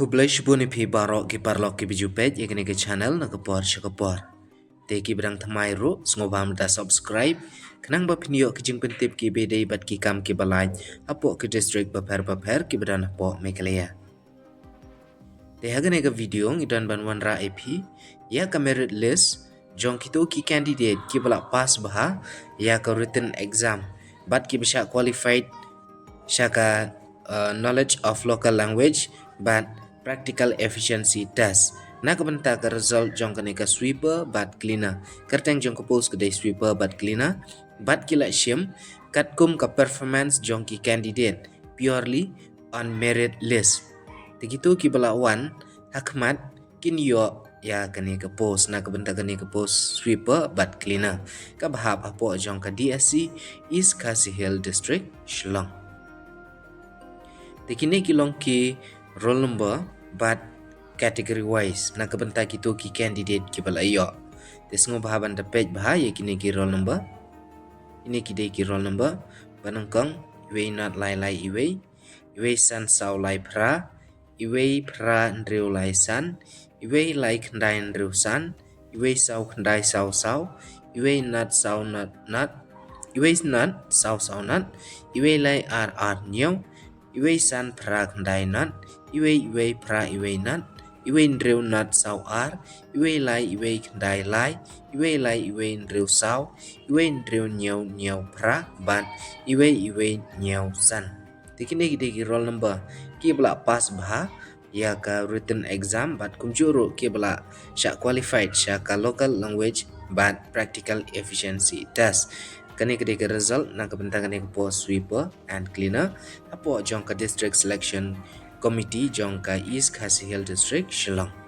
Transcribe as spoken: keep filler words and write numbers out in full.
Khublei shibun ïa phi baroh ki paralok kiba ju peit ïa kane ka channel na ka por sha ka por. Te kiba dang thymmai ruh, sngewbha mynta subscribe, khnang ba phin ïoh ki jingpyntip kiba dei bad ki kam kiba lait hapoh ki district bapher bapher kiba don hapoh Meghalaya. Te ha kane ka video ngi don ban wanrah ïa phi ïa ka merit list jong kito ki candidate kiba la pass bha ïa ka written exam bad kiba shah qualified sha ka, uh, knowledge of local language bad practical efficiency test na ka bynta ka result jong kane ka sweeper bad cleaner. Kyrteng jong ka post ka dei sweeper bad cleaner bad ki la shim katkum ka performance jong ki candidate purely on merit list. Te kito kiba la wan ha khmat kin ïoh ïa kane ka post na ka bynta kane ka post sweeper bad cleaner kaba hap hapoh jong ka D S C East Khasi Hills District, Shillong. Te kine ki long ki roll number bad category wise na ka bynta kito ki candidate kiba la ïoh. Te sngewbha ban da peit bha ïa kine ki roll number. Kine ki dei ki roll number ba nyngkong: iwei nod lai lai iwei, iwei san saw lai phra, iwei phra hynriew lai san, iwei lai khyndai hynriew san, iwei saw khyndai saw saw, iwei nod saw nod nod, iwei nod saw saw nod, iwei lai ar ar hynñiew, iwei san phra khyndai nod, iwei iwei phra iwei nod, iwei hynriew nod saw ar, iwei lai iwei khyndai lai, iwei lai iwei hynriew saw, iwei hynriew hynñiew hynñiew phra bad iwei iwei hynñiew san. Te kine ki dei ki roll number kiba la pass bha ïa ka written exam bad kumjuh ruh kiba la shah qualified sha ka local language bad practical efficiency test. Kane ka dei ka result na ka bynta kane ka post sweeper and cleaner hapoh jong ka District Selection Committee jong ka East Khasi Hills District, Shillong.